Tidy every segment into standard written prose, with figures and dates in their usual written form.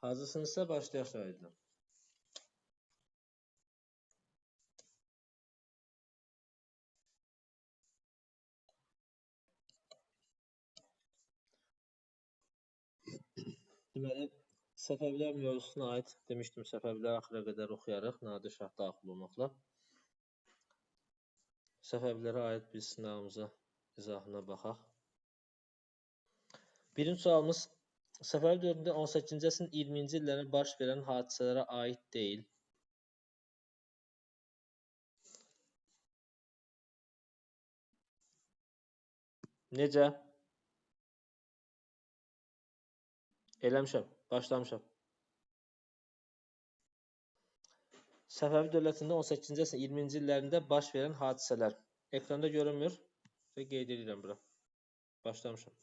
Hazırsınızsa başlayaq şagirdlər. Deməli, Səfəvilər mövzusuna aid demişdim, Səfəvilər axıra qədər oxuyarıq, Nadir Şah daxil olmaqla. Səfəvilərə aid bir sınağımıza izahına baxaq. Birinci sualımız, Səfəvi dövründə 18-ci əsrin 20-ci illərində baş verən hadisələrə aid deyil. Necə? Eləmişəm, başlamışam. Səfəvi dövlətində 18-ci əsrin 20-ci illərində baş verən hadisələr. Ekranda görünmür və qeyd edirəm bura. Başlamışam.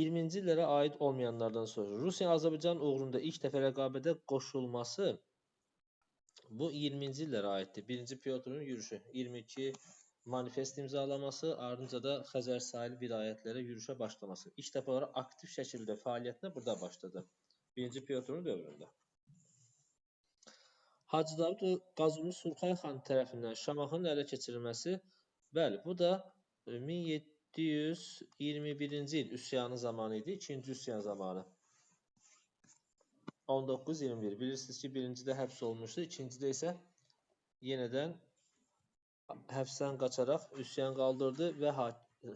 20-ci illərə aid olmayanlardan sonra Rusiya Azərbaycan uğrunda ilk dəfə rəqabətə qoşulması bu 20-ci illərə aiddir. 1-ci Pyotrun yürüşü, 22 manifest imzalaması, ardınca da Xəzər sahil vilayətlərə yürüşə başlaması. İlk dəfə olaraq aktiv şəkildə fəaliyyətinə burada başladı. 1-ci Pyotrun dövründə. Hacı Davud Qazulu Surxay xan tərəfindən Şamaxının ələ keçirilməsi, bəli, bu da 1721-ci il üsyanı zamanı idi, ikinci üsyan zamanı. 1921. Bilirsiniz ki, birincidə həbs olmuşdu, ikincidə isə yenədən həbsdən qaçaraq üsyan qaldırdı və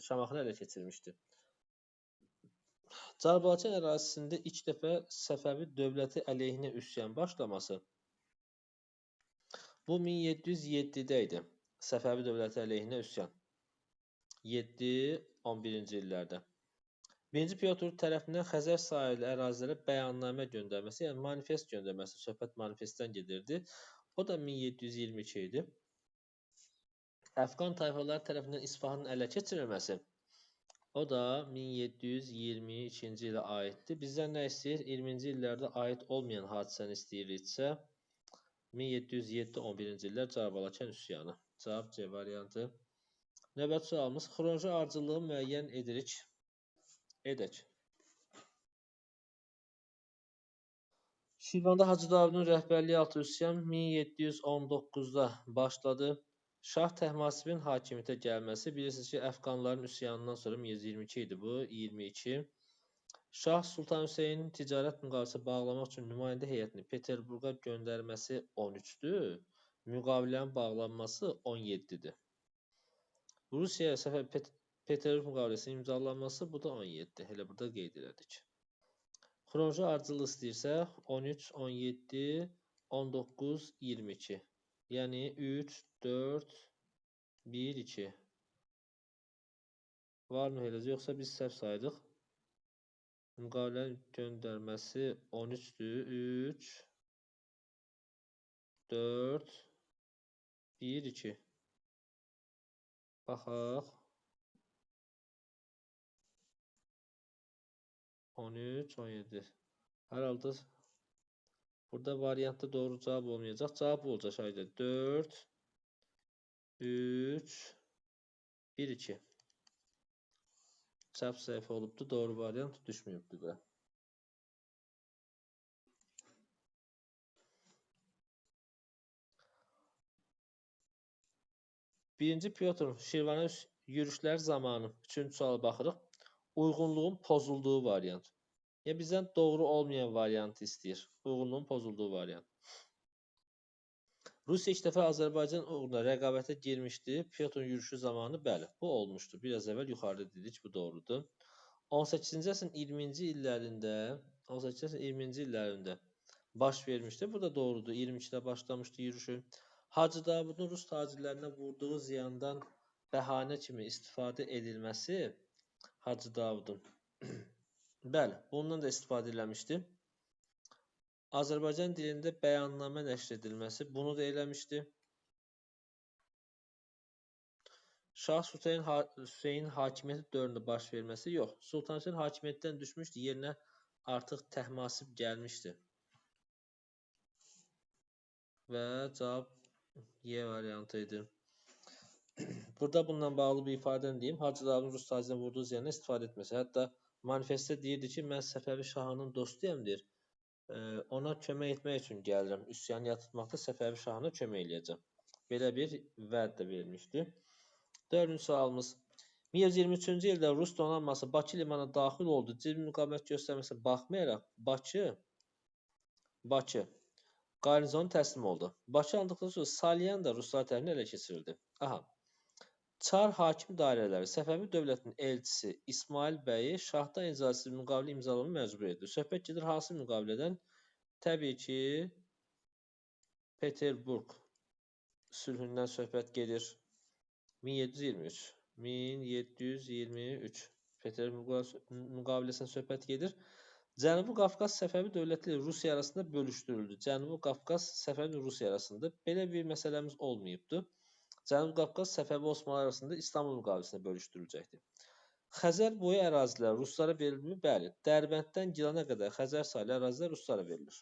Şamaxını ələ keçirmişdi. Carbalakan ərazisində ilk dəfə Səfəvi dövləti əleyhinə üsyan başlaması bu 1707-də idi. Səfəvi dövləti əleyhinə üsyan. 7-11-ci illərdə. 1-ci Pyotr tərəfindən Xəzər sahili ərazilərə bəyannamə göndərməsi, yəni manifest göndərməsi, söhbət manifestdən gedirdi. O da 1722 idi. Əfqan tayfaları tərəfindən İsfahanın ələ keçirilməsi, o da 1722-ci ilə aiddir. Bizdən nə istəyir? 20-ci illərdə aid olmayan hadisəni istəyiriksə, 1707-11-ci illər Carbalakan üsyanı. Cavab C variantı. Növbəti sualımız, xronoloji ardıcıllığı müəyyən edirik. Edək. Şirvanda Hacı Davudun rəhbərliyi altı üsyan 1719-da başladı. Şah Təhmasibin hakimiyyətə gəlməsi, bilirsiniz ki, Əfqanların üsyanından sonra 1722 idi bu, 22. Şah Sultan Hüseynin ticarət müqaviləsi bağlamaq üçün nümayəndə heyətini Peterburqa göndərməsi 13-dür, müqavilənin bağlanması 17-dir. Rusiya səfər Peterburq müqaviləsinin imzalanması, bu da 17, elə burada qeyd elədik. Xronoloji ardıcıllıq istəyirsə, 13, 17, 19, 22. Yəni 3, 4, 1, 2. Varmı eləcə? Yoxsa biz səhv saydıq? Müqavilənin göndərməsi 13-dür. 3, 4, 1, 2. Baxaq. 13, 17. Hər halda burada variantda doğru cavab olmayacaq. Cavab bu olacaq şagirdlər. 4, 3, 1, 2. Çap səhifə olubdur. Doğru variant düşməyibdir bura. Birinci Pyotr Şirvana yürüşlər zamanı üçüncü suala baxırıq. Uyğunluğun pozulduğu variant. Yəni bizdən doğru olmayan variantı istəyir. Uyğunluğun pozulduğu variant. Rusiya ilk dəfə Azərbaycan uğruna rəqabətə girmişdi. Pyotrun yürüşü zamanı, bəli, bu olmuşdu. Biraz əvvəl yuxarıda dedik, bu doğrudur. 18-ci əsrin 20-ci illərində, 18-ci əsrin 20-ci illərində baş vermişdi. Bu da doğrudur. 22-də başlamışdı yürüşü. Hacı Davudun Rus tacirlərinə vurduğu ziyandan bəhanə kimi istifadə edilməsi Hacı Davudun. Bəli, bundan da istifadə eləmişdi. Azərbaycan dilində bəyannamə nəşr edilməsi, bunu da eləmişdi. Şah Sultan Hüseyin hakimiyyəti dövründə baş verməsi, yox. Sultan Hüseyin hakimiyyətdən düşmüşdü, yerinə artıq Təhmasib gəlmişdi. Və cavab Y variantı idi. Burada bununla bağlı bir ifadəni deyim. Hacı Davudun Rus tacirinə vurduğu ziyandan istifadə etməsi. Hətta manifestdə deyirdi ki, mən Səfəvi şahının dostuyam, deyir. Ona kömək etmək üçün gəlirəm. Üsyanı yatırtmaqda Səfəvi şahına kömək eləyəcəm. Belə bir vəd də verilmişdi. Dördüncü sualımız. 1123-cü ildə Rus donanması Bakı limanına daxil oldu. Ciddi müqavimət göstərməsinə baxmayaraq Bakı qarnizonu təslim oldu. Bakı alındıqdan sonra Salyan da Ruslar tərəfindən ələ keçirildi. Aha. Çar hakim dairələri Səfəvi dövlətinin elçisi İsmail bəyi şahdan icazəsiz müqavilə imzalamağa məcbur etdi. Söhbət gedir hansı müqavilədən? Təbii ki, Peterburq sülhündən söhbət gedir. 1723. 1723 Peterburq müqaviləsindən söhbət gedir. Cənubi Qafqaz Səfəvi dövləti ilə Rusiya arasında bölüşdürüldü. Cənubi Qafqaz Səfəvi ilə Rusiya arasında belə bir məsələmiz olmayıbdır. Cənubi Qafqaz Səfəvi Osmanlı arasında İstanbul müqaviləsində bölüşdürüləcəkdir. Xəzər boyu ərazilər Ruslara verilmi? Bəli. Dərbənddən Gilana qədər Xəzər sahili ərazilər Ruslara verilir.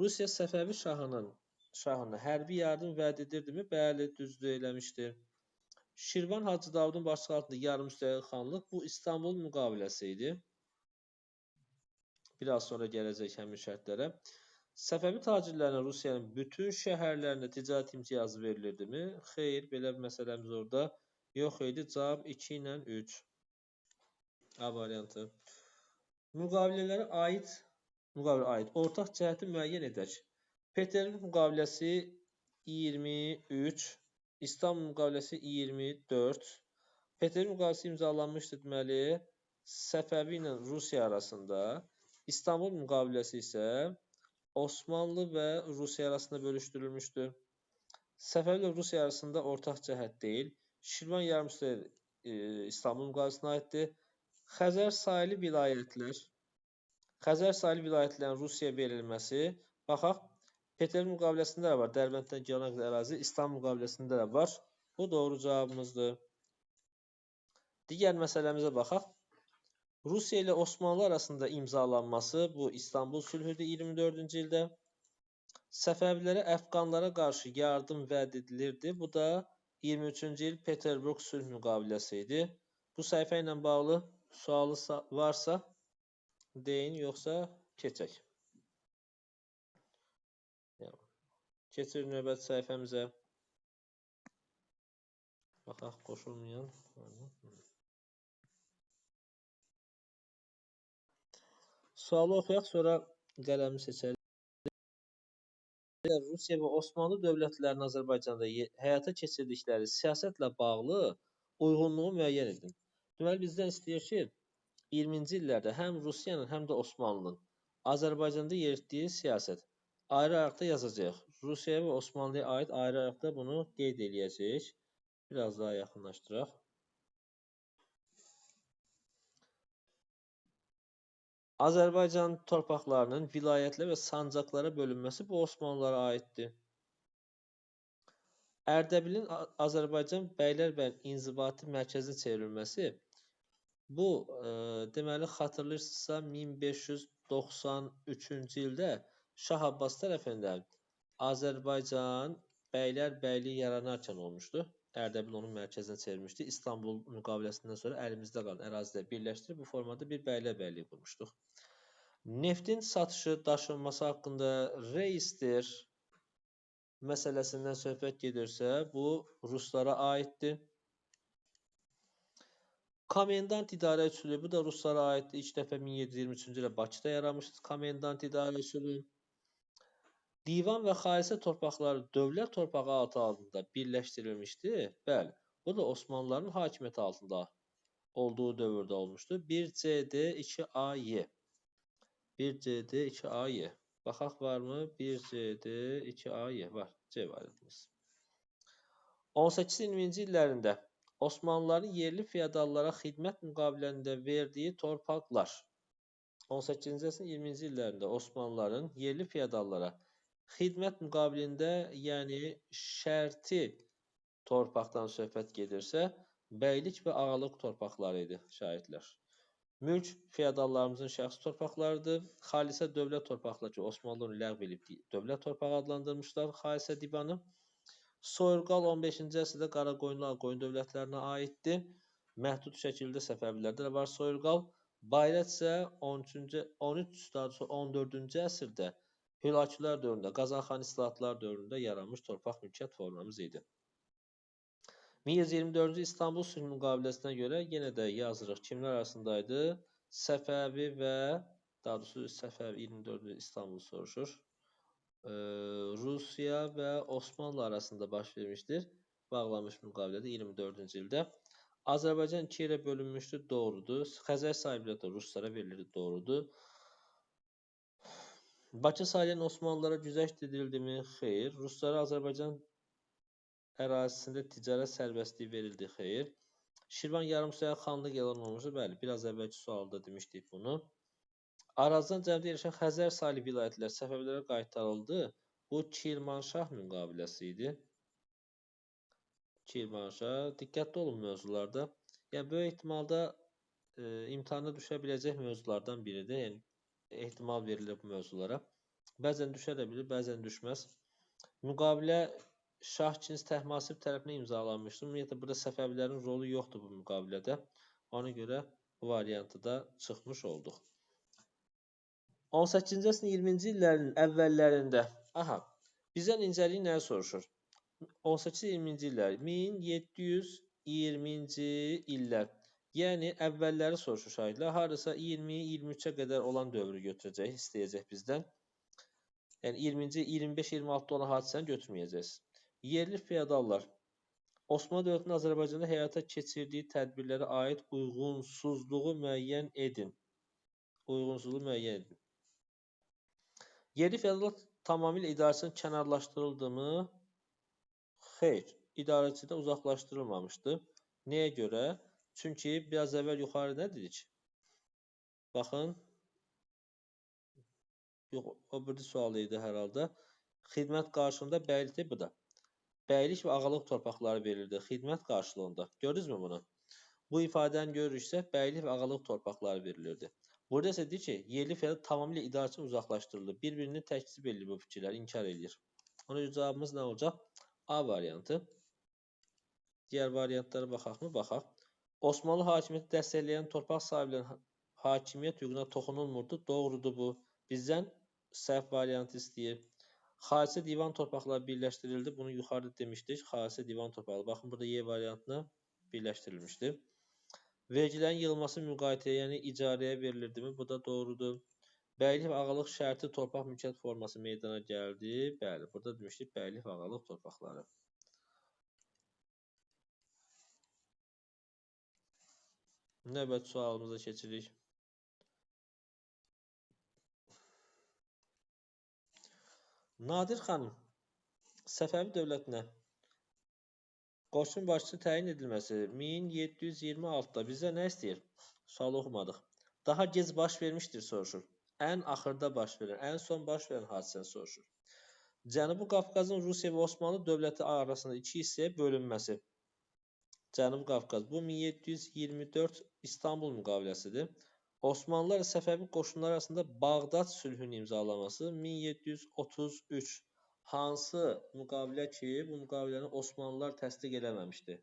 Rusiya Səfəvi şahına hərbi yardım vəd edirdimi? Bəli, düzdür, eləmişdi. Şirvan Hacı Davudun başçılığı altında yarım müstəqil xanlıq bu İstanbul müqaviləsi idi. Biraz sonra gələcək həmin şərtlərə. Səfəvi tacirlərinə Rusiyanın bütün şəhərlərində ticarət imtiyazı verilirdimi? Xeyr, belə bir məsələmiz orada yox idi. Cavab 2 ilə 3. A variantı. Müqavilələrə aid ortaq cəhəti müəyyən edək. Peterburq müqaviləsi 23, İstanbul müqaviləsi 24. Peterburq müqaviləsi imzalanmışdı deməli Səfəvi ilə Rusiya arasında. İstanbul müqaviləsi isə Osmanlı və Rusiya arasında bölüşdürülmüşdü. Səfəvi ilə Rusiya arasında ortaq cəhət deyil. Şirvan yarımüstəqil İstanbul müqaviləsinə aiddir. Xəzər sahili vilayətlərin Rusiyaya verilməsi. Baxaq, Peterburq müqaviləsində də var. Dərbənddən Gilana qədər ərazi İstanbul müqaviləsində də var. Bu doğru cavabımızdır. Digər məsələmizə baxaq. Rusiya ilə Osmanlı arasında imzalanması bu İstanbul sülhüdür 24-cü ildə. Səfəvilərə Əfqanlara qarşı yardım vəd edilirdi. Bu da 23-cü il Peterburq sülh müqaviləsi idi. Bu səhifə ilə bağlı sualı varsa deyin, yoxsa keçək. Keçir növbəti səhifəmizə. Baxaq, qoşulmayan. Sualı oxuyaq, sonra qələmi seçərik. Rusiya və Osmanlı dövlətlərinin Azərbaycanda həyata keçirdikləri siyasətlə bağlı uyğunluğu müəyyən edin. Deməli, bizdən istəyir ki, 20-ci illərdə həm Rusiyanın, həm də Osmanlının Azərbaycanda yeritdiyi siyasət ayrı-ayrılıqda yazacağıq. Rusiyaya və Osmanlıya aid ayrı-ayrılıqda bunu qeyd eləyəcəyik. Biraz daha yaxınlaşdıraq. Azərbaycan torpaqlarının vilayətlər və sancaqlara bölünməsi bu Osmanlılara aiddir. Ərdəbilin Azərbaycan bəylərbəyin inzibati mərkəzinə çevrilməsi bu, deməli, xatırlayırsınızsa 1593-cü ildə Şah Abbas tərəfindən Azərbaycan bəylərbəyliyi yaranarkən olmuşdu. Ərdəbil onun mərkəzinə çevirmişdi. İstanbul müqaviləsindən sonra əlimizdə qalan əraziləri birləşdirib bu formada bir bəylərbəyliyi qurmuşduq. Neftin satışı, daşınması haqqında reistir məsələsindən söhbət gedirsə, bu Ruslara aiddir. Komendant idarə üsulu, bu da Ruslara aiddir. İlk dəfə 1723-cü ildə Bakıda yaranmışdır komendant idarə üsulu. Divan və xalisə torpaqları dövlət torpağı altında birləşdirilmişdi. Bəli, bu da Osmanlıların hakimiyyəti altında olduğu dövrdə olmuşdu. 1CD 2AY. 1CD 2AY. Baxaq varmı? 1CD 2AY var. C variantımız. 18-20-ci illərində Osmanlıların yerli feodallara xidmət müqaviləsində verdiyi torpaqlar. 18-ci əsrin 20-ci illərində Osmanlıların yerli feodallara xidmət müqabilində, yəni şərti torpaqdan söhbət gedirsə, bəylik və ağalıq torpaqları idi şahidlər. Mülk feodallarımızın şəxsi torpaqlarıdır. Xalisə dövlət torpaqları ki, Osmanlı onu ləğv edib dövlət torpağı adlandırmışlar xalisə divanı. Soyurqal 15-ci əsrdə Qaraqoyunlu, Ağqoyun dövlətlərinə aiddir. Məhdud şəkildə Səfəvilərdə də var soyurqal. Bayrət isə 13-cü, 13, daha doğrusu 14-cü əsrdə Hülakülər dövründə, Qazanxan islahatlar dövründə yaranmış torpaq mülkiyyət formamız idi. 1124-cü İstanbul sülh müqaviləsinə görə yenə də yazırıq kimlər arasındaydı? Səfəvi və daha doğrusu Səfəvi 24-cü İstanbul soruşur. Rusiya və Osmanlı arasında baş vermişdir. Bağlanmış müqavilədə 24-cü ildə. Azərbaycan iki yerə bölünmüşdür, doğrudur. Xəzər sahibləri də ruslara verilirdi, doğrudur. Bakı sahilinin Osmanlılara güzəşt edildimi? Xeyr. Ruslara Azərbaycan ərazisində ticarət sərbəstliyi verildi? Xeyr. Şirvan yarımsaya xanlıq elan olunmuşdur? Bəli, biraz əvvəlki sualda demişdik bunu. Arazdan cənubda yerləşən Xəzər sahili vilayətlər Səfəvilərə qaytarıldı. Bu Kirmanşah müqaviləsi idi. Kirmanşah. Diqqətli olun mövzularda. Yəni, böyük ehtimalda imtahana düşə biləcək mövzulardan biridir. Yəni, ehtimal verilir bu mövzulara. Bəzən düşə də bilir, bəzən düşməz. Müqavilə Şah İkinci Təhmasib tərəfindən imzalanmışdır. Ümumiyyətlə, burada Səfəvilərin rolu yoxdur bu müqavilədə. Ona görə bu variantı da çıxmış olduq. 18-ci əsrin 20-ci illərin əvvəllərində, aha, bizdən incəlik nəyi soruşur? 18-20-ci illər, 1720-ci illər, yəni əvvəlləri soruşur şagirdlər. Hardasa 20-23-ə qədər olan dövrü götürəcək, istəyəcək bizdən. Yəni 20-ci, 25-26-da olan hadisəni götürməyəcəksiniz. Yerli feodallar Osmanlı dövlətinin Azərbaycanda həyata keçirdiyi tədbirlərə aid uyğunsuzluğu müəyyən edin. Uyğunsuzluğu müəyyən edin. Yerli feodallar tamamilə idarəçidən kənarlaşdırıldımı? Xeyr, idarəçidən uzaqlaşdırılmamışdı. Nəyə görə? Çünki biraz əvvəl yuxarı nə dedik? Baxın, yox, o bir sualı idi hər halda. Xidmət qarşılığında bəylikdir bu da. Bəylik və ağalıq torpaqları verildi xidmət qarşılığında. Gördünüzmü bunu? Bu ifadəni görürüksə, bəylik və ağalıq torpaqları verilirdi. Burada isə deyir ki, yerli feodal tamamilə idarəçidən uzaqlaşdırıldı. Bir-birini təkzib edir bu fikirlər, inkar edir. Ona görə cavabımız nə olacaq? A variantı. Digər variantlara baxaq mı? Baxaq. Osmanlı hakimiyyəti dəstəkləyən torpaq sahiblərinin hakimiyyət hüququna toxunulmurdu. Doğrudur bu. Bizdən səhv variantı istəyir. Xalisi divan torpaqları birləşdirildi. Bunu yuxarıda demişdik. Xalisi divan torpaqları. Baxın, burada Y variantına birləşdirilmişdi. Vergilərin yığılması müqayətəyə, yəni icarəyə verilirdimi? Bu da doğrudur. Bəylik və ağalıq şərti torpaq mülkiyyət forması meydana gəldi. Bəli, burada demişdik bəylik və ağalıq torpaqları. Növbəti sualımıza keçirik. Nadir xanın Səfəvi dövlətinə qoşun başçısı təyin edilməsi 1726-da bizə nə istəyir? Sualı oxumadıq. Daha gec baş vermişdir soruşur. Ən axırda baş verən, ən son baş verən hadisəni soruşur. Cənubi Qafqazın Rusiya və Osmanlı dövləti arasında iki hissəyə bölünməsi. Cənubi Qafqaz. Bu 1724 İstanbul müqaviləsidir. Osmanlılar Səfəvi qoşunları arasında Bağdad sülhünün imzalaması 1733. Hansı müqavilə ki, bu müqaviləni Osmanlılar təsdiq eləməmişdi.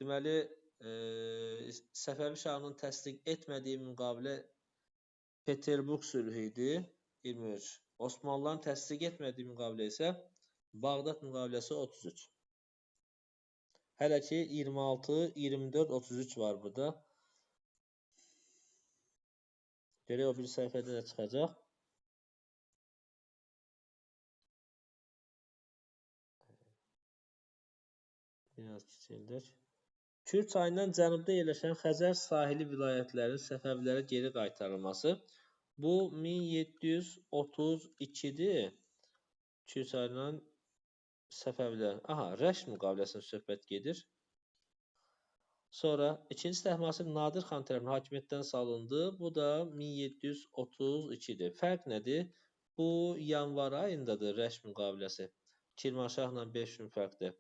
Deməli, Səfəvi şahının təsdiq etmədiyi müqavilə Peterburq sülhü idi, 23. Osmanlıların təsdiq etmədiyi müqavilə isə Bağdad müqaviləsi 33. Hələ ki, 26, 24, 33 var burada. Görək o bir səhifədə nə çıxacaq. Biraz kiçildir. Kür çayından cənubda yerləşən Xəzər sahili vilayətlərinin Səfəvilərə geri qaytarılması. Bu 1732-dir. Kür çayından Səfəvilər. Aha, Rəşd müqaviləsində söhbət gedir. Sonra ikinci Təhmasib Nadir xan tərəfindən hakimiyyətdən salındı. Bu da 1732-dir. Fərq nədir? Bu yanvar ayındadır Rəşd müqaviləsi. Kirmanşahla 5 gün fərqdir.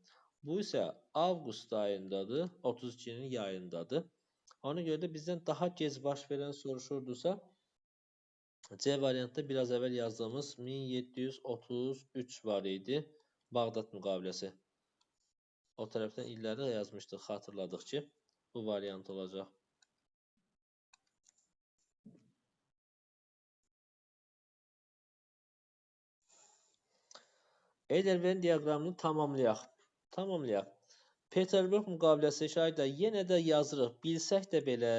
Bu isə avqust ayındadır, 32-nin yayındadır. Ona görə də bizdən daha gec baş verən soruşurdusa, C variantda biraz əvvəl yazdığımız 1733 var idi Bağdad müqaviləsi. O tərəfdən illəri də yazmışdıq, xatırladıq ki, bu variant olacaq. Eyler-Venn diaqramını tamamlayaq. Tamamlayaq. Peterburq müqaviləsi şahidlər yenə də yazırıq. Bilsək də belə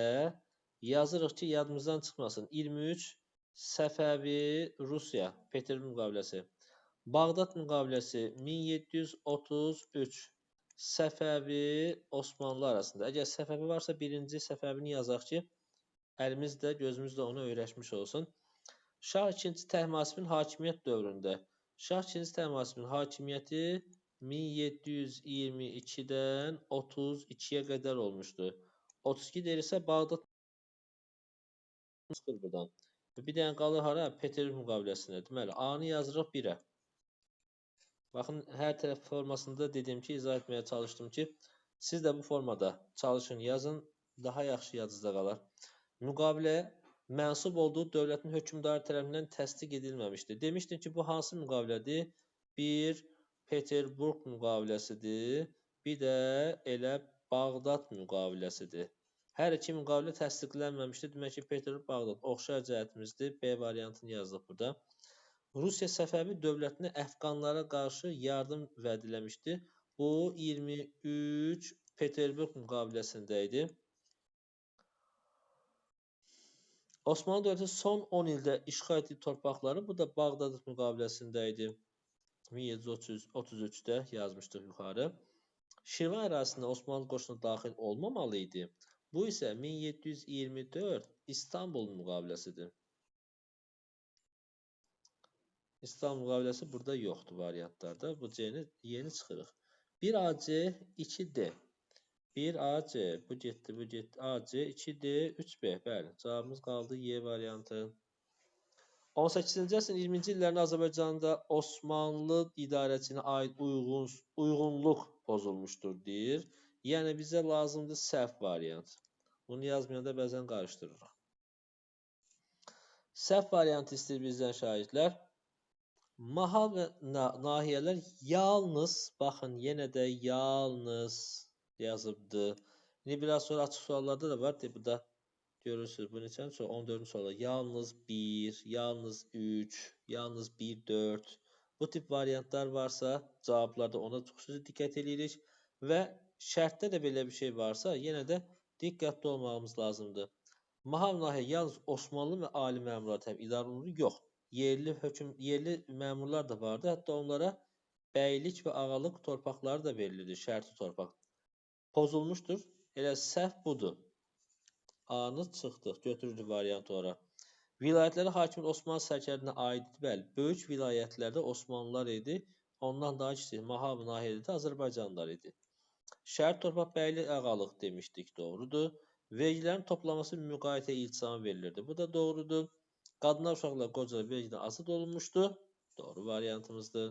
yazırıq ki, yadımızdan çıxmasın. 23 Səfəvi Rusiya Peterburq müqaviləsi. Bağdad müqaviləsi 1733 Səfəvi Osmanlı arasında. Əgər Səfəvi varsa birinci Səfəvini yazaq ki, əlimiz də gözümüz də ona öyrəşmiş olsun. Şah II Təhmasibin hakimiyyət dövründə. Şah II Təhmasibin hakimiyyəti 1722-dən 32-yə qədər olmuşdu. 32 deyirsə Bağdad çıxır buradan. Bir dənə qalır hara? Peterburq müqaviləsinə. Deməli, A-nı yazırıq 1-ə. Baxın, hər tərəf formasında dedim ki, izah etməyə çalışdım ki, siz də bu formada çalışın, yazın, daha yaxşı yadınızda qalar. Müqavilə mənsub olduğu dövlətin hökmdarı tərəfindən təsdiq edilməmişdi. Demişdim ki, bu hansı müqavilədir? Bir, Peterburq müqaviləsidir, bir də elə Bağdad müqaviləsidir. Hər iki müqavilə təsdiqlənməmişdi. Demək ki, Peterburq, Bağdad oxşar cəhətimizdir. B variantını yazdıq burada. Rusiya Səfəvi dövlətinə əfqanlara qarşı yardım vəd eləmişdi. Bu 23 Peterburq müqaviləsində idi. Osmanlı dövləti son 10 ildə işğal etdiyi torpaqları, bu da Bağdad müqaviləsində idi. 1733-də yazmışdıq yuxarı. Şirvan ərazisinə Osmanlı qoşunu daxil olmamalı idi. Bu isə 1724 İstanbul müqaviləsidir. İstanbul müqaviləsi burada yoxdur variantlarda. Bu C-ni yeni çıxırıq. 1AC, 2D. 1AC, bu getdi, bu getdi. AC, 2D, 3B. Bəli, cavabımız qaldı Y variantı. 18-ci əsrin 20-ci illərində Azərbaycanda Osmanlı idarəçinə aid uyğunluq pozulmuşdur, deyir. Yəni, bizə lazımdır səhv variant. Bunu yazmayanda bəzən qarışdırırıq. Səhv variantı istəyir bizdən şagirdlər. Mahal və nahiyələr yalnız, baxın, yenə də yalnız yazıbdır. İndi biraz sonra açıq suallarda da var. Burada görürsünüz, bu neçənci sual? 14-cü sualda. Yalnız 1, yalnız 3, yalnız 1, 4. Bu tip variantlar varsa cavablarda ona xüsusi diqqət eləyirik və şərtdə də belə bir şey varsa yenə də diqqətli olmağımız lazımdır. Mahal nahiyə yalnız Osmanlı və ali məmurlar tərəfindən idarə olunur? Yox. Yerli məmurlar da vardı. Hətta onlara bəylik və ağalıq torpaqları da verilirdi, şərti torpaq. Pozulmuşdur. Elə səhv budur. A-nı çıxdıq, götürüldü variant olaraq. Vilayətlərə hakim Osmanlı sərkərdinə aid idi. Bəli, böyük vilayətlərdə Osmanlılar idi. Ondan daha kiçik Mahal və nahiyədə də Azərbaycanlılar idi. Şərt torpaq bəylik ağalıq demişdik, doğrudur. Vergilərin toplaması müqayisə iltizamı verilirdi. Bu da doğrudur. Qadınlar, uşaqlar, qocalar vergidən azad olunmuşdu. Doğru variantımızdır.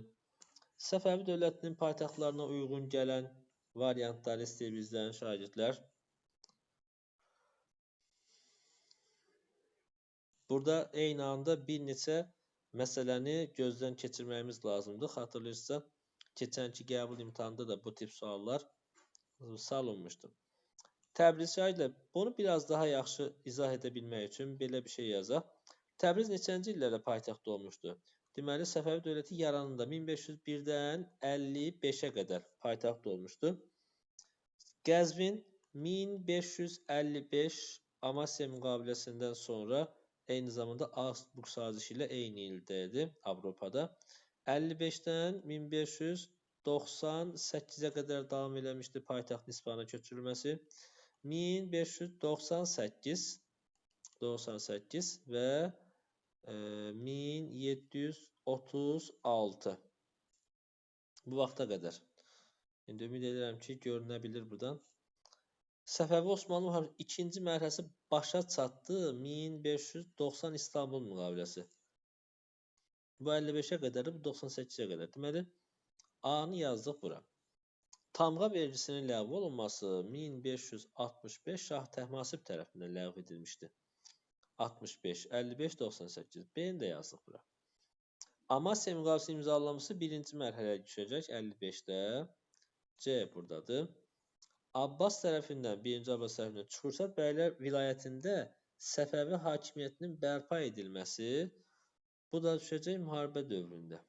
Səfəvi dövlətinin paytaxtlarına uyğun gələn variantları istəyir bizdən şagirdlər. Burada eyni anda bir neçə məsələni gözdən keçirməyimiz lazımdır. Xatırlayırsınızsa, keçənki qəbul imtahanında da bu tip suallar salınmışdı. Təbriz şagirdlər, bunu biraz daha yaxşı izah edə bilmək üçün belə bir şey yazaq. Təbriz neçənci illərdə paytaxt olmuşdu? Deməli, Səfəvi dövləti yaranında 1501-dən 55-ə qədər paytaxt olmuşdu. Qəzvin 1555 Amasya müqaviləsindən sonra eyni zamanda Augsburg sazişi ilə eyni ildə idi Avropada. 55-dən 1598-ə qədər davam eləmişdi paytaxt İsfahana köçürülməsi. 1598, 98 və 1736 bu vaxta qədər. İndi ümid edirəm ki, görünə bilir buradan. Səfəvi Osmanlı müharibəsi ikinci mərhələsi başa çatdı 1590 İstanbul müqaviləsi. Bu 55-ə qədərdir, bu 98-ə qədər. Deməli, A-nı yazdıq bura. Tamğa vergisinin ləğv olunması 1565 Şah Təhmasib tərəfindən ləğv edilmişdi. 65, 55, 98. B-ni də yazdıq bura. Amasya müqaviləsinin imzalanması birinci mərhələyə düşəcək 55-də. C buradadır. Abbas tərəfindən, 1-ci Abbas tərəfindən Çuxursat bəylər vilayətində Səfəvi hakimiyyətinin bərpa edilməsi, bu da düşəcək müharibə dövründə.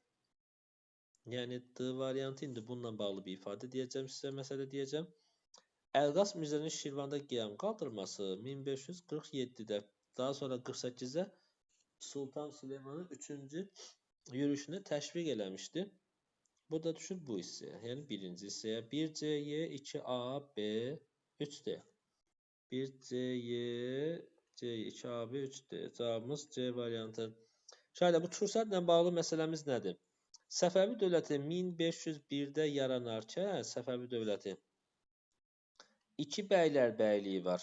Yəni D variantı, indi bununla bağlı bir ifadə deyəcəm sizə, məsələ deyəcəm. Əlqas Mirzənin Şirvanda qiyam qaldırması 1547-də, daha sonra 48-də Sultan Süleymanın 3-cü yürüşünə təşviq eləmişdi. Bu da düşür bu hissəyə, yəni birinci hissəyə. 1C, Y, 2A, B, 3D. 1C, Y, C, 2A, B, 3D. Cavabımız C variantı. Şayda bu Çuxursatla bağlı məsələmiz nədir? Səfəvi dövləti 1501-də yaranarkən, Səfəvi dövləti iki bəylər bəyliyi var.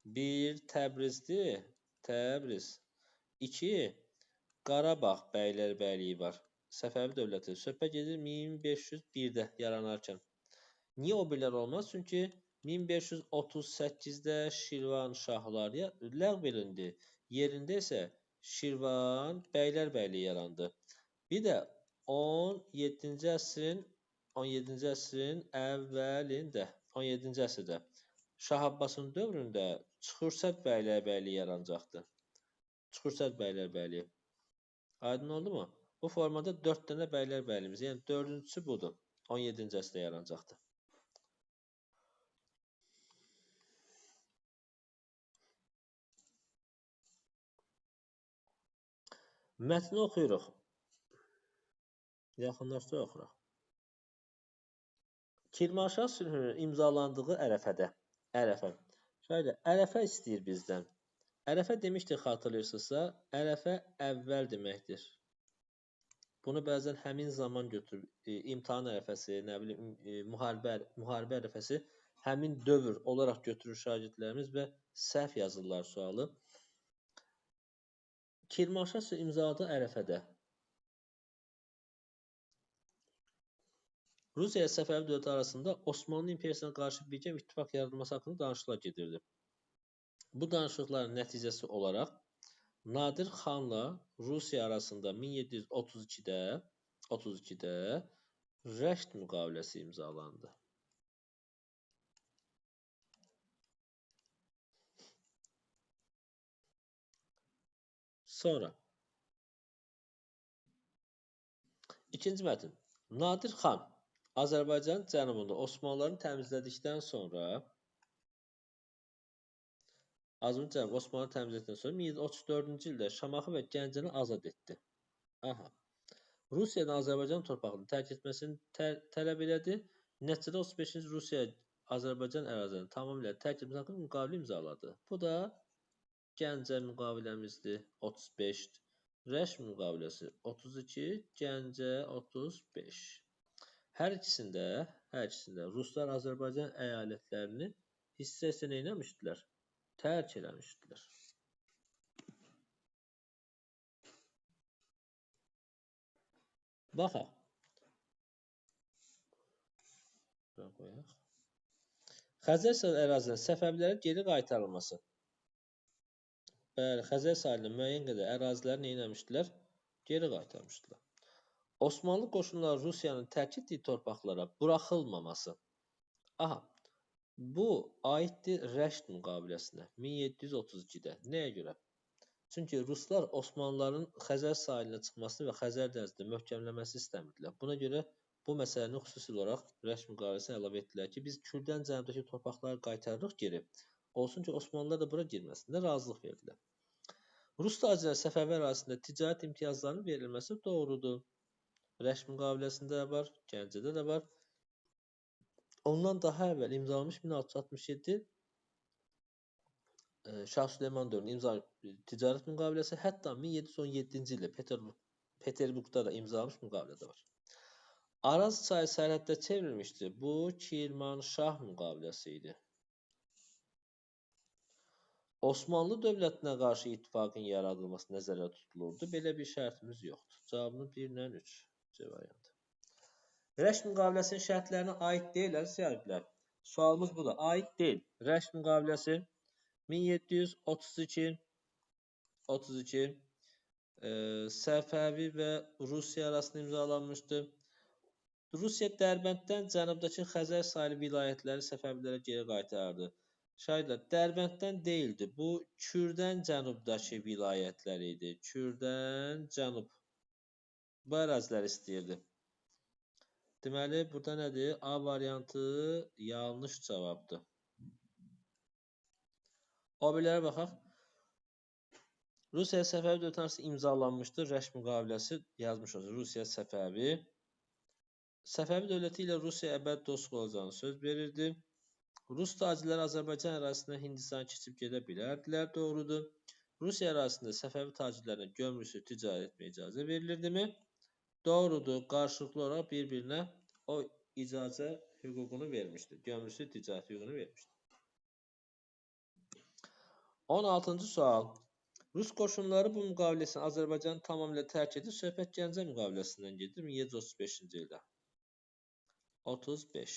Bir Təbrizdir, Təbriz. İki Qarabağ bəylər bəyliyi var. Səfəvi dövləti söhbət gedir 1501-də yaranarkən. Niyə o birlər olmaz? Çünki 1538-də Şirvan şahlar ləğv edildi. Yerində isə Şirvan bəylər bəyliyi yarandı. Bir də 17-ci əsrin əvvəlində, 17-ci əsrdə Şah Abbasın dövründə Çuxursat bəylər bəyliyi yaranacaqdı. Çuxursat bəylər bəyliyi. Aydın oldu mu? Bu formada 4 dənə bəylər bəyliyimiz, yəni dördüncüsü budur. 17-ci əsrdə yaranacaqdır. Mətni oxuyuruq. Yaxınlaşdıraq, oxuyuruq. Kirmanşah sülhünün imzalandığı ərəfədə. Ərəfə. Şöyle, ərəfə istəyir bizdən. Ərəfə demişdik, xatırlayırsınızsa, ərəfə əvvəl deməkdir. Bunu bəzən həmin zaman götürür, imtahan ərəfəsi, nə bilim, müharibə ərəfəsi həmin dövr olaraq götürür şagirdlərimiz və səhv yazırlar sualı. Kirmanşah sülhü imzaladığı ərəfədə Rusiya ilə Səfəvi dövləti arasında Osmanlı imperiyasına qarşı birgə ittifaq yaradılması haqqında danışıqlar gedirdi. Bu danışıqların nəticəsi olaraq Nadir xanla Rusiya arasında 1732-də Rəşd müqaviləsi imzalandı. Sonra ikinci mətn. Nadir xan Azərbaycanın cənubunda Osmanlıların təmizlədikdən sonra 1734-cü ildə Şamaxı və Gəncəni azad etdi. Aha. Rusiyadan Azərbaycan torpağını tərk etməsini tələb elədi. Nəticədə 35-ci Rusiya Azərbaycan ərazilərini tamamilə tərk etməsi haqqında müqavilə imzaladı. Bu da Gəncə müqaviləmizdir. 35. Rəşd müqaviləsi 32, Gəncə 35. Hər ikisində Ruslar Azərbaycan əyalətlərini hissə-hissə nə eləmişdilər? Tərk eləmişdilər. Baxaq. Qoyaq. Xəzər sahili ərazilərinin Səfəvilərə geri qaytarılması. Bəli, Xəzər sahilinin müəyyən qədər əraziləri nə eləmişdilər? Geri qaytarmışdılar. Osmanlı qoşunları Rusiyanın tərk etdiyi torpaqlara buraxılmaması. Aha, bu aiddir Rəşd müqaviləsinə 1732-də. Nəyə görə? Çünki Ruslar Osmanlıların Xəzər sahilinə çıxmasını və Xəzər dənizində möhkəmlənməsini istəmirdilər. Buna görə bu məsələni xüsusi olaraq Rəşd müqaviləsinə əlavə etdilər ki, biz Kürdən cənubdakı torpaqları qaytarırıq geri. Olsun ki, Osmanlılar da bura girməsinlər, razılıq verdilər. Rus tacirlər Səfəvi ərazisində ticarət imtiyazlarının verilməsi doğrudur. Rəşd müqaviləsində də var, Gəncədə də var. Ondan daha əvvəl imzalanmış 1667 Şah Süleyman dövründə imzalanmış ticarət müqaviləsi, hətta 1717-ci ildə Peterburqda da imzalanmış müqavilə də var. Araz çayı sərhəddə çevrilmişdi. Bu Kirmanşah müqaviləsi idi. Osmanlı dövlətinə qarşı ittifaqın yaradılması nəzərdə tutulurdu. Belə bir şərtimiz yoxdur. Cavabını 1 ilə 3 C variantı. Rəşd müqaviləsinin şərtlərinə aid deyil, əziz şagirdlər. Sualımız budur. Aid deyil. Rəşd müqaviləsi 1732 Səfəvi və Rusiya arasında imzalanmışdı. Rusiya Dərbənddən cənubdakı Xəzər sahili vilayətləri Səfəvilərə geri qaytardı. Şagirdlər, Dərbənddən deyildi. Bu, Kürdən cənubdakı vilayətlər idi. Kürdən cənub. Bu ərazilər istəyirdi. Deməli, burada nədir? A variantı yanlış cavabdır. O birilərə baxaq. Rusiya Səfəvi dövləti arasında imzalanmışdır. Rəşt müqaviləsi yazmış olsun. Rusiya Səfəvi. Səfəvi dövləti ilə Rusiya əbədi dostluq olacağını söz verirdi. Rus tacirləri Azərbaycan ərazisindən Hindistana keçib gedə bilərdilər, doğrudur. Rusiya ərazisində Səfəvi tacirlərinə gömrüksüz ticarət etməyə icazə verilirdimi? Doğrudur, qarşılıqlı olaraq bir-birinə o icazə hüququnu vermişdi. Gömrüksüz ticarət hüququnu vermişdi. 16-cı sual. Rus qoşunları bu müqaviləsini Azərbaycanı tamamilə tərk edib, söhbət Gəncə müqaviləsindən gedir 1735-ci ildə. 35.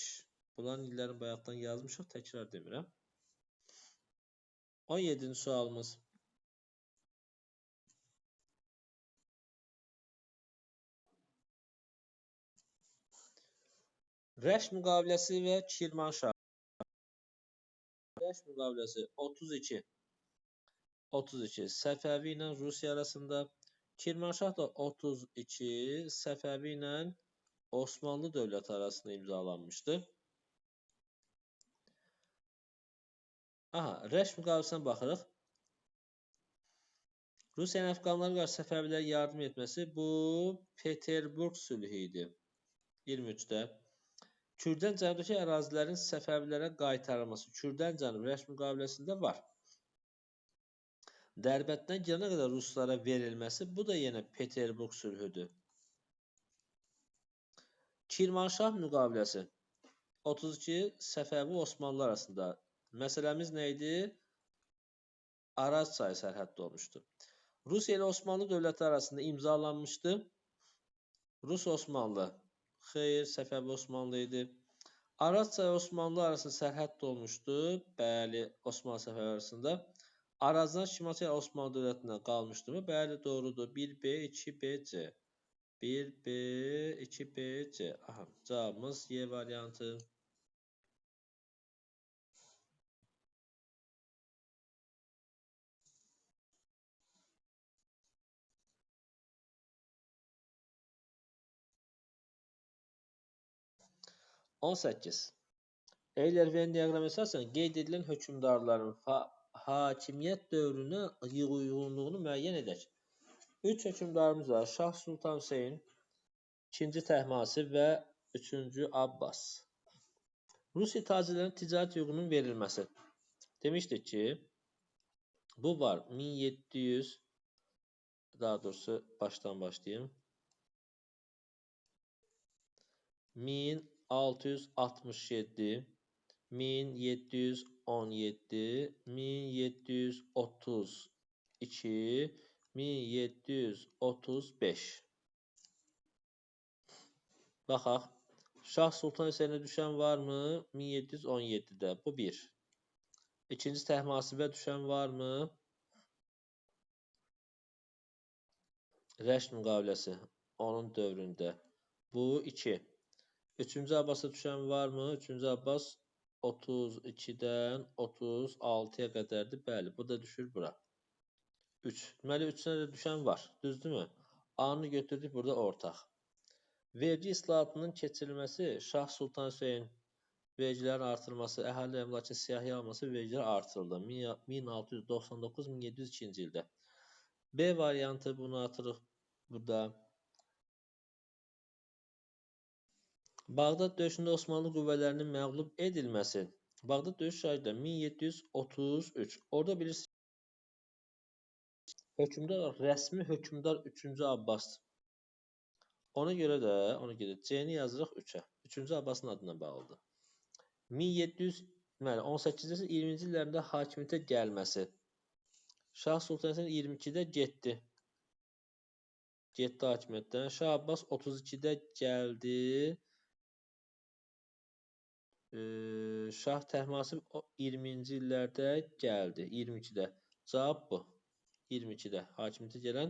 Bunların illərini bayaqdan yazmışıq, təkrar demirəm. 17-ci sualımız. Rəşt müqaviləsi və Kirmanşah. Rəşt müqaviləsi 32. 32. Səfəvi ilə Rusiya arasında. Kirmanşah da 32. Səfəvi ilə Osmanlı dövləti arasında imzalanmışdı. Aha, Rəşt müqaviləsinə baxırıq. Rusiyanın əfqanlara qarşı Səfəvilərə yardım etməsi bu Peterburq sülhü idi. 23-də. Kürdən cənubdakı ərazilərin Səfəvilərə qaytarılması Kürdən cənub Rəşt müqaviləsində var. Dərbənddən girənə qədər ruslara verilməsi bu da yenə Peterburq sülhüdür. Kirmanşah müqaviləsi 32 Səfəvi Osmanlı arasında. Məsələmiz nə idi? Araz çayı sərhəddə olmuşdu. Rusiya ilə Osmanlı dövləti arasında imzalanmışdı. Rus Osmanlı, xeyr, Səfəvi Osmanlı idi. Araz çayı Osmanlı arasında sərhəd olmuşdu. Bəli, Osmanlı Səfəvi arasında. Arazdan şimal Osmanlı dövlətinə qalmışdı mı? Bəli, doğrudur. 1B, 2B, C. 1B, 2B, C. Aha, cavabımız Y variantı. 18. Eyler Venn diaqramı əsasən qeyd edilən hökmdarların hakimiyyət dövrünə uyğunluğunu müəyyən edək. 3 hökmdarımız var. Şah Sultan Hüseyn, 2-ci Təhmasib və 3-cü Abbas. Rusiya tacirlərinin ticarət hüququnun verilməsi. Demişdik ki, bu var 1700, daha doğrusu başdan başlayayım. 1667, 1717, 1732, 1735. Baxaq, Şah Sultan Hüseynə düşən varmı? 1717-də. Bu bir. İkinci Təhmasibə düşən varmı? Rəşt müqaviləsi onun dövründə. Bu 2. Üçüncü Abbasa düşən varmı? Üçüncü Abbas 32-dən 36-ya qədərdir. Bəli, bu da düşür bura. 3. Deməli, 3-ünə də düşən var. Düzdürmü? A-nı götürdük burada ortaq. Vergi islahatının keçirilməsi, Şah Sultan Hüseyn vergilərin artırılması, əhali əmlakın siyahıya alınması, vergilər artırıldı. 1699-1702-ci ildə. B variantı bunu atırıq burada. Bağdad döyüşündə Osmanlı qüvvələrinin məğlub edilməsi. Bağdad döyüşü şahidlər 1733. Orada bilirsiniz, hökmdar olaraq rəsmi hökmdar 3-cü Abbasdır. Ona görə də, C-ni yazırıq 3-ə. 3-cü Abbasın adına bağlıdır. 1700, deməli, 18-ci əsrin 20-ci illərində hakimiyyətə gəlməsi. Şah Sultan Hüseyn 22-də getdi. Getdi hakimiyyətdən. Şah Abbas 32-də gəldi. Şah Təhmasib 20-ci illərdə gəldi. 22-də. Cavab bu. 22-də hakimiyyətə gələn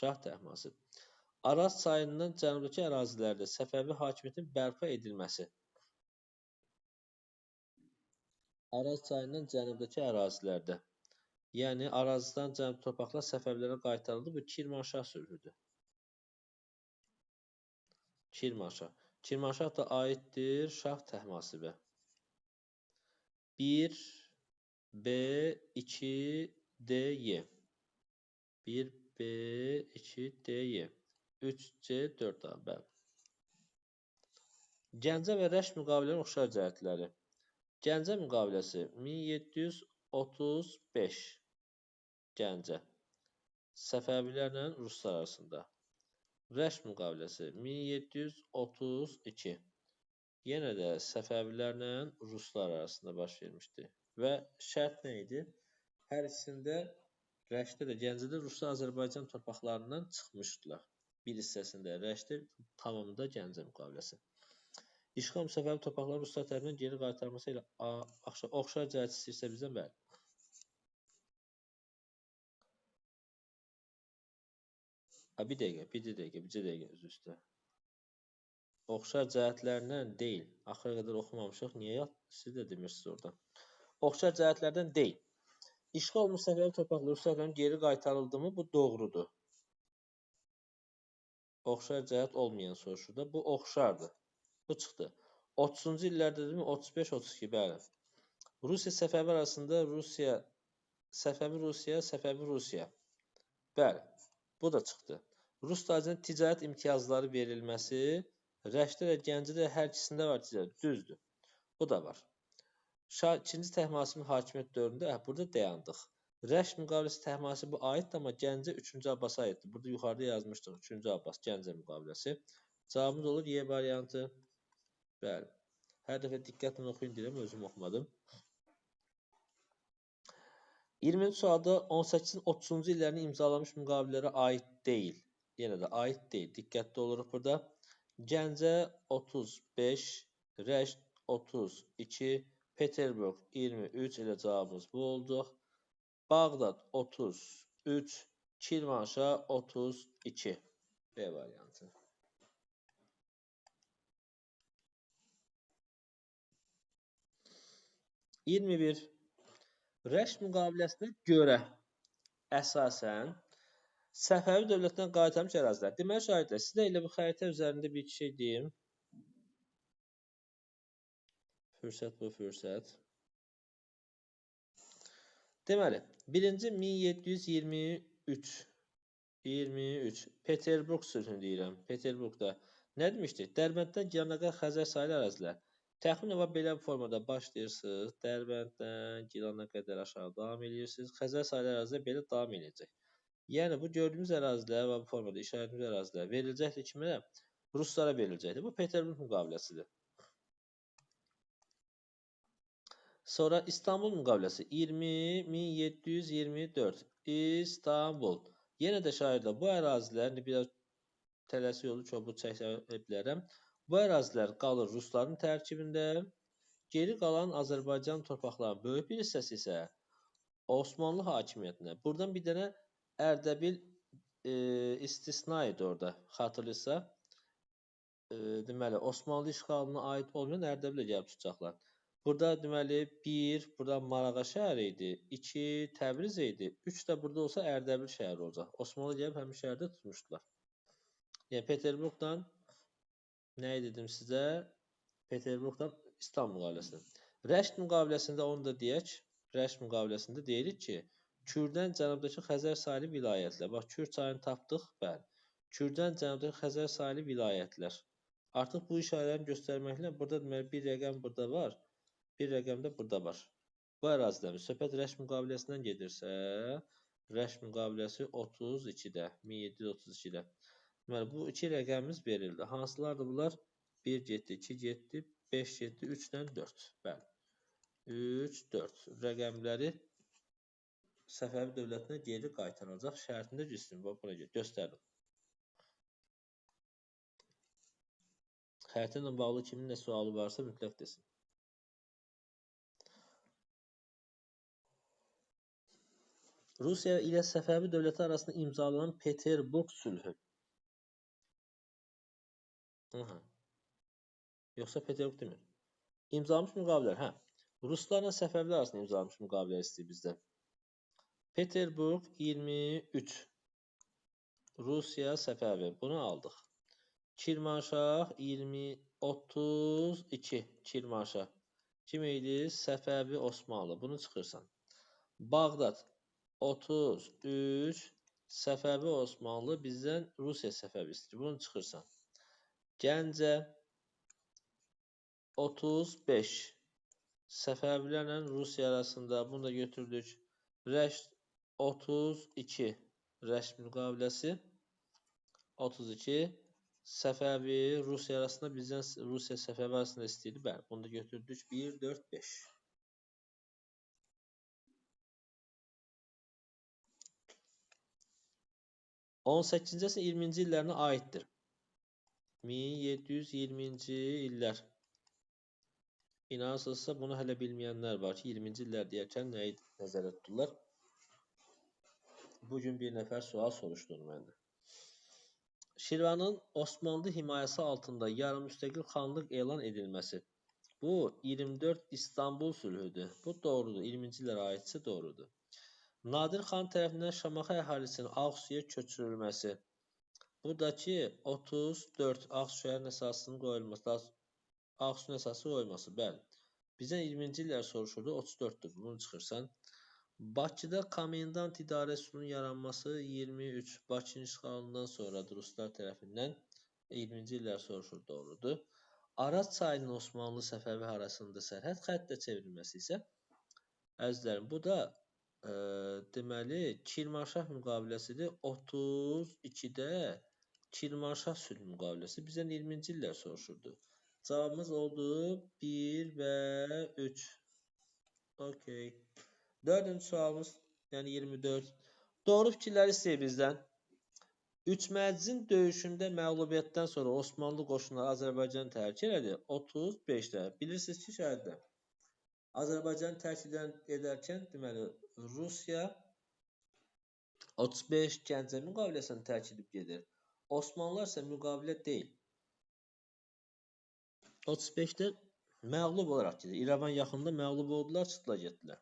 Şah Təhmasib. Araz çayından cənubdakı ərazilərdə Səfəvi hakimiyyətinin bərpa edilməsi. Araz çayından cənubdakı ərazilərdə. Yəni, Arazdan cənub torpaqlar Səfəvilərə qaytarıldı. Bu, Kirmanşah sülhüdür. Kirmanşah. Kirmanşah da aiddir Şah Təhmasibə. 1, B, 2, D, Y. 1, B, 2, D, Y. 3, C, 4 A. Bəli. Gəncə və Rəşt müqavilələrinin oxşar cəhətləri. Gəncə müqaviləsi 1735. Gəncə. Səfəvilərlə Ruslar arasında. Rəşt müqaviləsi 1732. Yenə də Səfəvilərlə Ruslar arasında baş vermişdi. Və şərt nə idi? Hər ikisində Rəştdə də, Gəncədə Ruslar Azərbaycan torpaqlarından çıxmışdılar. Bir hissəsində Rəştdə, tamamında Gəncə müqaviləsi. İşğal Səfəvi torpaqları Ruslar tərəfindən geri qaytarılması ilə oxşar cəhət istəyirsə bizdən, bəli. Bir dəqiqə, bir dəqiqə, bir dəqiqə, üzr istəyirəm. Oxşar cəhətlərdən deyil. Axıra qədər oxumamışıq. Niyə siz də demirsiniz orada? Oxşar cəhətlərdən deyil. İşğal olunmuş Səfəvi torpaqları Ruslar tərəfindən geri qaytarıldı mı? Bu doğrudur. Oxşar cəhət olmayan soruşur da. Bu oxşardır. Bu çıxdı. 30-cu illərdə deyilmi? 35-32, bəli. Rusiya Səfəvi arasında Rusiya, Səfəvi Rusiya, Səfəvi Rusiya. Bəli, bu da çıxdı. Rus tacirinin ticarət imtiyazları verilməsi Rəşdə də, Gəncədə hər ikisində var ticarət. Düzdür. Bu da var. Şah 2-ci Təhmasibin hakimiyyət dövründə burada dayandıq. Rəşt müqaviləsi Təhmasibə aiddir, amma Gəncə 3-cü Abbasa aiddir. Burada yuxarıda yazmışdıq. 3-cü Abbas Gəncə müqaviləsi. Cavabımız olur Y variantı. Bəli. Hər dəfə diqqətlə oxuyun deyirəm, özüm oxumadım. 20-ci sualda 18-in 30-cu illərini imzalanmış müqavilələrə aid deyil. Yenə də aid deyil. Diqqətli oluruq burada. Gəncə 35, Rəşt 32, Peterburq 23 elə cavabımız bu olacaq. Bağdad 33, Kirmanşah 32. B variantı. 21. Rəşt müqaviləsinə görə əsasən Səfəvi dövlətindən qaytarılmış ərazilər. Deməli, şahidlər, sizə elə bu xəritə üzərində bir şey deyim. Fürsət bu, fürsət. Deməli, birinci 1723, 23, Peterburq sülhünü deyirəm. Peterburqda nə demişdik? Dərbənddən Gilana qədər Xəzər sahili ərazilər. Təxminən var belə bir formada başlayırsınız. Dərbənddən Gilana qədər aşağı davam edirsiniz. Xəzər sahili ərazilər belə davam edəcək. Yəni, bu gördüyümüz ərazilər və bu formada işarələdiyimiz ərazilər veriləcəkdir kimə? Ruslara veriləcəkdir. Bu Peterburq müqaviləsidir. Sonra İstanbul müqaviləsi 1724. İstanbul. Yenə də şahidlər, bu ərazilər, indi biraz tələsik oldu, çobud çəksə bilərəm. Bu ərazilər qalır Rusların tərkibində. Geri qalan Azərbaycan torpaqlarının böyük bir hissəsi isə Osmanlı hakimiyyətinə. Buradan bir dənə Ərdəbil istisna idi orada, xatırlayırsa. Deməli, Osmanlı işğalına aid olmayan Ərdəbilə gəlib tutacaqlar. Burada deməli, 1, burada Marağa şəhəri idi, 2, Təbriz idi, 3 də burada olsa Ərdəbil şəhəri olacaq. Osmanlı gəlib həmin şəhərdə tutmuşdular. Yəni, Peterburqdan, nə dedim sizə? Peterburqdan İstanbul müqaviləsində. Rəşt müqaviləsində onu da deyək, Rəşt müqaviləsində deyirik ki, Kürdən cənubdakı Xəzər sahili vilayətlər. Bax, Kür çayını tapdıq, bəli. Kürdən cənubdakı Xəzər sahili vilayətlər. Artıq bu işarələrini göstərməklə burada deməli, bir rəqəm burada var, bir rəqəm də burada var. Bu ərazidə söhbət Rəşt müqaviləsindən gedirsə, Rəşt müqaviləsi 32-də, 1732-də. Deməli, bu iki rəqəmimiz verildi. Hansılardır bunlar? 1 getdi, 2 getdi, 5 getdi, 3 ilə 4. Bəli. 3, 4 rəqəmləri Səfəvi dövlətinə geri qaytarılacaq şərtində cismi. Bax, buna görə göstərdim. Xəritə ilə bağlı kimin nə sualı varsa mütləq desin. Rusiya ilə Səfəvi dövləti arasında imzalanan Peterburq sülhü. Aha. Yoxsa Peterburq demir. İmzalanmış müqavilələr. Hə. Ruslarla Səfəvilər arasında imzalanmış müqavilələr istəyir bizdən. Peterburq 23. Rusiya Səfəvi. Bunu aldıq. Kirmanşah 32. Kirmanşah. Kim idi? Səfəvi Osmanlı. Bunu çıxırsan. Bağdad 33. Səfəvi Osmanlı bizdən Rusiya Səfəvi istəyir. Bunu çıxırsan. Gəncə 35. Səfəvilərlə Rusiya arasında bunu da götürdük. Rəşd 32. Rəşd müqaviləsi 32. Səfəvi Rusiya arasında bizdən Rusiya Səfəvi arasında istəyirdi. Bəli, bunu da götürdük. 1, 4, 5. 18-ci əsrin 20-ci illərinə aiddir. 1720-ci illər. İnanırsınızsa bunu hələ bilməyənlər var ki, 20-ci illər deyərkən nəyi nəzərdə tuturlar? Bugün bir nəfər sual soruşdu onu məndən. Şirvanın Osmanlı himayəsi altında yarım-müstəqil xanlıq elan edilməsi. Bu 24 İstanbul sülhüdür. Bu doğrudur. 20-ci illərə aidsə doğrudur. Nadir xan tərəfindən Şamaxı əhalisinin Ağsuya köçürülməsi. Bu da ki 34 Ağsu şəhərinin əsasının qoyulması, Ağsunun əsası qoyulması, bəli. Bizdən 20-ci illər soruşurdu, 34-dür. Bunu çıxırsan. Bakıda komendant idarəsinin yaranması 23 Bakının işğalından sonra ruslar tərəfindən 20-ci illər soruşur, doğrudur. Araz çayının Osmanlı Səfəvi arasında sərhəd xəttə çevrilməsi isə, əzizlərim, bu da deməli Kirmanşah müqaviləsidir. 32-də Kirmanşah sülh müqaviləsi bizdən 20-ci illər soruşurdu. Cavabımız oldu 1 və 3. Okey. Dördüncü sualımız, yəni 24. Doğru fikirləri istəyir bizdən. Üç Mərzin döyüşündə məğlubiyyətdən sonra Osmanlı qoşunları Azərbaycanı tərk elədi. 35-də. Bilirsiniz ki, şəhidlər. Azərbaycanı tərk edərkən, deməli, Rusiya 35 Gəncə müqaviləsini tərk edib gedir. Osmanlılar isə müqavilə deyil. 35-də məğlub olaraq gedir. İrəvan yaxınında məğlub oldular, çıxdılar, getdilər.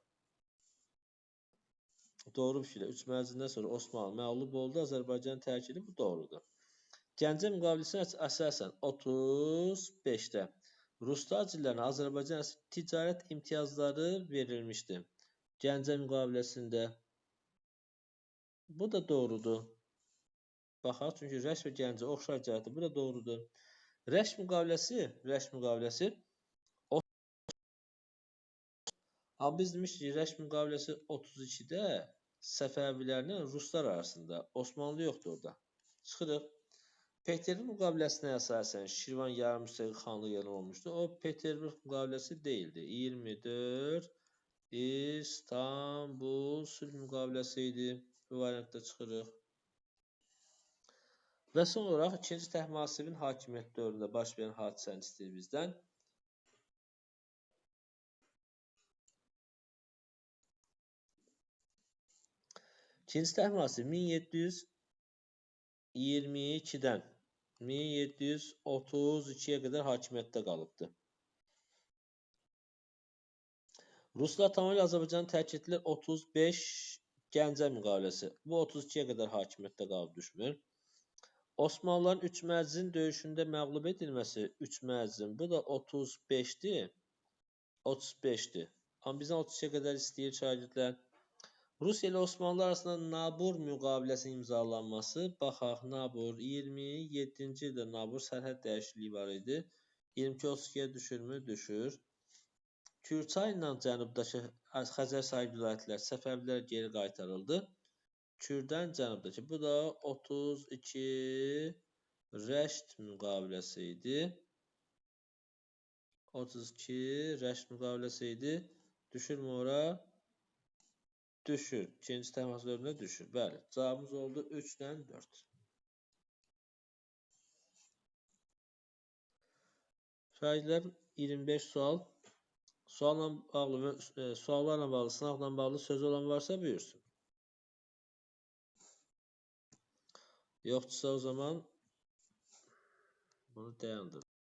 Doğru bir şeydir. Üç Mərzindən sonra Osmanlı məğlub oldu, Azərbaycanı tərk edib. Bu doğrudur. Gəncə müqaviləsinə əsasən 35-də Rus tacirlərinə Azərbaycan ticarət imtiyazları verilmişdi. Gəncə müqaviləsində. Bu da doğrudur. Baxaq, çünki Rəşd və Gəncə oxşar cəhətdir. Bu da doğrudur. Rəşd müqaviləsi amma biz demişdik ki, Rəşd müqaviləsi 32-də Səfəvilərlə Ruslar arasında. Osmanlı yoxdur orada. Çıxırıq. Peterburq müqaviləsinə əsasən Şirvan yarım müstəqil xanlıq elan olmuşdu. O Peterburq müqaviləsi deyildi. 24 İstanbul sülh müqaviləsi idi. Bu variantda çıxırıq. Və son olaraq 2-ci Təhmasibin hakimiyyət dövründə baş verən hadisəni istəyir bizdən. İkinci Təhmasib 1722-dən 1732-yə qədər hakimiyyətdə qalıbdır. Ruslar tamamilə Azərbaycanı tərk etdilər 35 Gəncə müqaviləsi. Bu 32-yə qədər hakimiyyətdə qalıb düşmür. Osmanlıların Üç Mərzin döyüşündə məğlub edilməsi Üç Mərzin. Bu da 35-dir. 35-dir. Amma bizdən 32-yə qədər istəyir şagirdlər. Rusiya ilə Osmanlı arasında Nabur müqaviləsinin imzalanması. Baxaq, Nabur 27-ci ildə Nabur sərhəd dəyişikliyi var idi. 22-32-yə düşürmü? Düşür. Kürçay ilə cənubdakı Xəzər sahib vilayətlər Səfəvilər geri qaytarıldı. Kürdən cənubdakı. Bu da 32 Rəşd müqaviləsi idi. 32 Rəşd müqaviləsi idi. Düşürmü ora? Düşür. İkinci Təhmasib dövründə düşür. Bəli. Cavabımız oldu 3 ilə 4. Şagirdlər 25 sual. Sualla bağlı, suallarla bağlı, sınavla bağlı sözü olan varsa buyursun. Yoxdursa o zaman Bunu dayandırın.